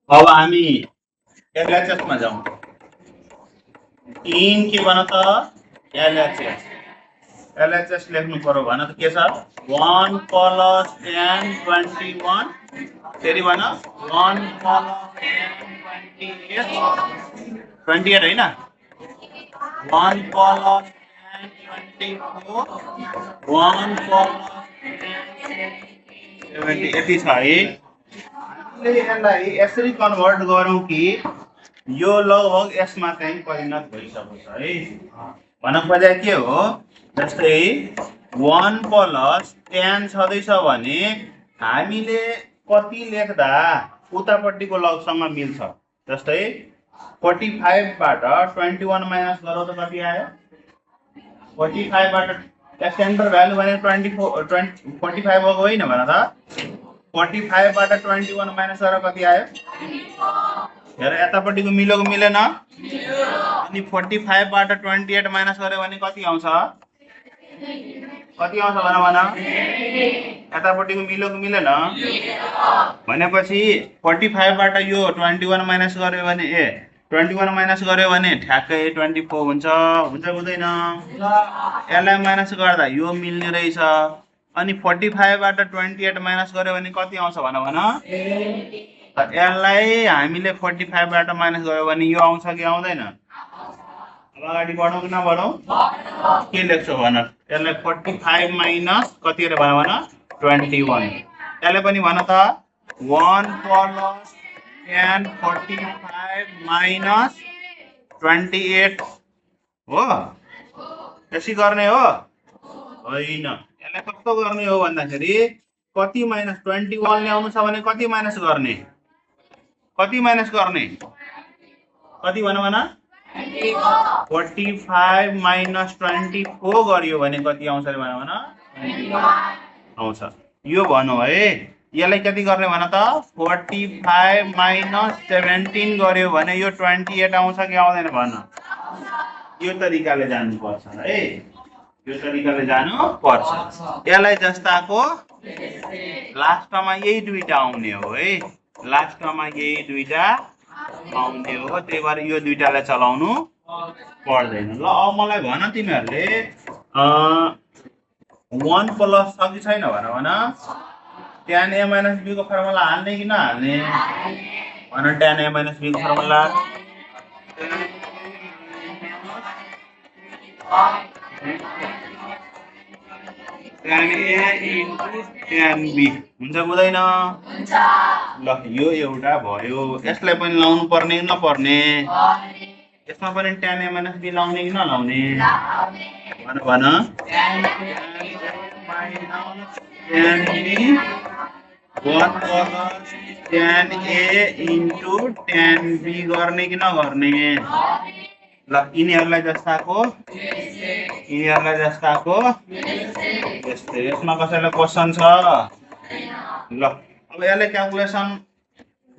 अब हामी एलएचएसमा जाउँ। 3 के भन त एलएचएस। एलएचएस लेख्नु पर्यो भन त के छ 1 प्लस tan 21 फेरि भन 1 प्लस tan 28 होइन 1 प्लस tan 24 1 प्लस tan 70 यति छ है। हामीले यसलाई यसरी कन्भर्ट गरौँ कि यो लगभग यसमा चाहिँ परिणत भइसक्यो छ है। भन्न खोजेको के हो जस्तै 1 प्लस tan छँदैछ भने हामीले कति लेख्दा उतापट्टिको लगसँग मिल्छ। जस्तै 45 बाट 21 माइनस गरौँ त कति आयो 45 बाट सेन्टर भ्यालु भने 45 भएको होइन भन त 45 बाट 21 माइनस गरेर कति आयो हेर यतापट्टिको मिलेको मिलेन अनि 45 बाट 28 माइनस गर्यो भने कति आउँछ भन भन यतापट्टिको मिलेको मिलेन भनेपछि 45 बाट यो 21 माइनस गर्यो भने 21 माइनस गर्यो भने ठ्याक्कै 24 हुन्छ हुँदैन यसलाई माइनस गर्दा यो मिल्ने रहेछ अनि 45 बाट 28 माइनस गर्यो भने कति आउँछ भन भन यसलाई हामीले 45 बाट माइनस गर्यो भने यो आउँछ कि आउँदैन अब अगाडि बढौँ कि नबढौँ के लेख्छौ भन यसलाई 45 माइनस कति अरे भन भन 21 यसलाई पनि भन त 1 प्लस tan 45 माइनस 28 हो यसै गर्ने हो होइन यसलाई कस्तो गर्ने हो भन्दाखेरि कति माइनस 21 ल्याउनु छ भने कति माइनस गर्ने कति भन भन 45 माइनस 24 गरियो भने कति आउँछ अरे भन भन आउँछ यो भन्नु है यसलाई कति गर्ने भन त 45 माइनस 17 गर्यो भने यो 28 आउँछ कि आउँदैन भन यो तरिकाले जानुपर्छ है यो तरिकाले जानुपर्छ यसलाई जस्ताको लास्टमा यही दुईटा आउने हो है लास्टमा यही दुईटा आउने हो त्यही भएर यो दुईटालाई चलाउनु पर्दैन ल अब मलाई भन तिमीहरूले 1 प्लस छ कि छैन भन भन tan a minus b को फर्मुला हाल्ने कि नहाल्ने भन tan a minus b को formula tan a into tan b हुन्छ हुँदैन ल यो एउटा भयो यसलाई पनि लाउनु पर्ने कि नपर्ने यसमा पनि tan a minus b लाउने कि नलाउने भन भन tan b 1 plus tan a into tan b गर्ने कि नगर्ने ल यिनीहरूलाई जस्ताको यस्तै यसमा कसैलाई क्वेसन छ ल अब यसले क्याल्कुलेसन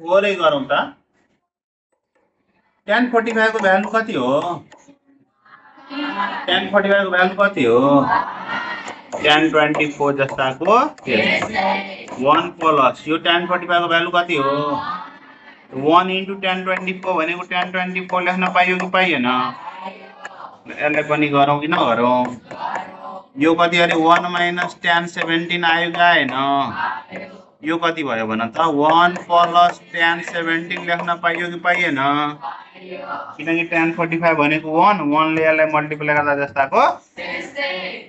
थोरै गरौँ त tan 45 को भ्यालु कति हो tan 45 को भ्यालु कति हो tan 24 जस्ताको 1 प्लस यो tan 45 को भ्यालु कति हो 1 into tan 24 भनेको tan 24 लेख्न पाइयो कि पाइएन यसलाई पनि गरौँ कि नगरौँ यो कति अरे 1 माइनस tan 17 आयो कि आएन यो कति भयो भन त 1 प्लस tan 17 लेख्न पाइयो कि पाइएन किनकि tan 45 भनेको 1 ले यसलाई मल्टिप्लाई गर्दा जस्ताको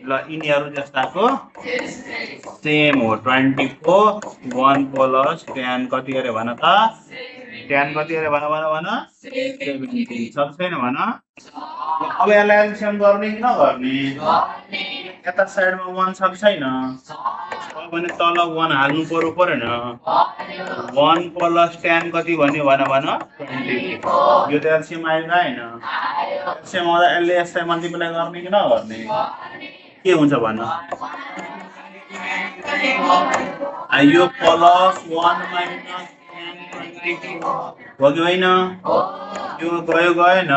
ल यिनीहरू जस्ताको सेम हो 24 1 प्लस tan कति अरे भन त tan कति अरे भन 17 सक्छ छैन भन अब यसलाई एल्सियम गर्ने कि नगर्ने यता साइडमा 1 सक्छ छैन अब भने तल 1 हाल्नु परेन 1 प्लस tan कति भन्यो भन 24 यो त एल्सियम आयो आएन एल्सियम आउँदा यसले यसलाई मल्टिप्लाई गर्ने कि नगर्ने के हुन्छ भन यो प्लस 1 माइनस हो कि होइन यो गयो गएन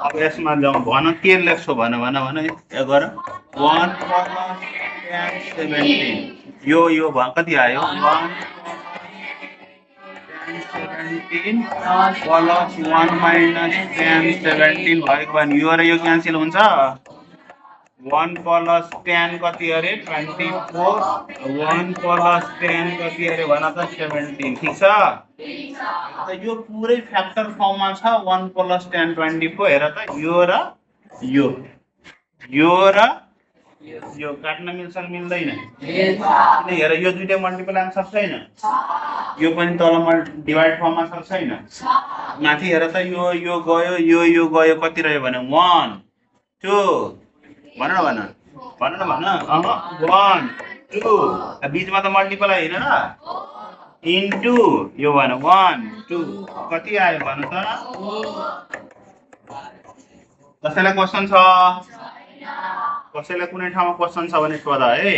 अब यसमा जाउँ भन के लेख्छौ भन यो गर 1 प्लस tan 17 यो कति आयो 1 17 प्लस 1 माइनस 10 17 भएको भने यो र यो क्यान्सल हुन्छ 1 प्लस 10 कति अरे 24 1 प्लस 10 कति अरे भन त 17 ठिक छ त यो पुरै फ्याक्टर फर्ममा छ 1 प्लस 10 24 हेर त यो र यो र यो काट्न मिल्छ मिल्दैन किन हेर यो दुईटै मल्टिपल आन्सर छैन यो पनि तल डिभाइड फर्ममा छ छैन माथि हेर त यो गयो यो गयो कति रह्यो भने 1 2 भन न 1 2 बीचमा त मल्टिपल होइन र इन्टु यो भन 1 2 कति आयो भन त कसैलाई क्वेसन छ कसैलाई कुनै ठाउँमा क्वेसन छ भने सोध है